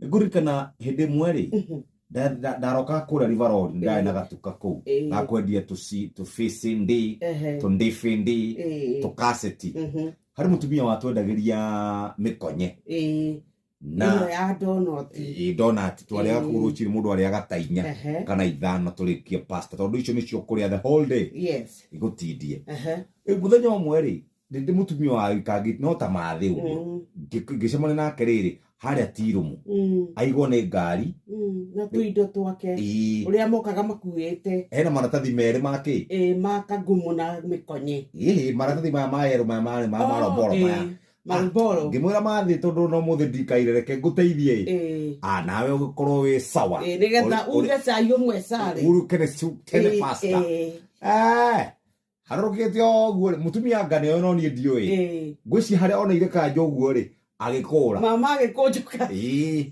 Ngũririkana hĩndĩ ĩmwe rĩ, ndarokaga kũrĩa River Road, ndarĩ na gatuka kũu gakwendia tũbĩcĩndĩ, tũndĩbĩndĩ, tũkaceti. Harĩ mũtumia watwendagĩria mĩkonye na Ĩno ya donut. Ĩ, donut twarĩaga kũu rũcinĩ, mũndũ arĩaga ta 4 kana 5 tũrĩkie pasta, tondũ icio nĩcio kũrĩa the whole day, igũtindie. Rĩu mũthenya ũmwe rĩ, ndĩ mũtumia wa kangĩ no ta mathĩ ũguo, ngĩcemania nake rĩrĩ harĩa tirũmũ, aigwo nĩ ngari. Na tũindo twake. Ũrĩa mokaga makuĩte. Hena maratathi merĩ ma kĩ? Ĩ, ma kangumu na mĩkonye. Ĩhĩ, maratathi maya ma yerũ, maya marĩ ma maromboro maya. Maroboro. Ngĩmwĩra, "Mathĩ, tondũ no mũthĩ ndikaire, reke ngũteithie ĩ." Ah, nawe ũgĩkorwo wĩ sawa. Ĩ, nĩgetha uge cai ũmwe carĩ. Urukene tene pasta. Eh, harũrũkĩte ũguo rĩ, mũtumia anga nĩoĩ no niĩ ndiũĩ. Ngwĩciria harĩa oneire kanja ũguo rĩ, agĩkũra. Mama agĩkũnjũka. Ĩĩ.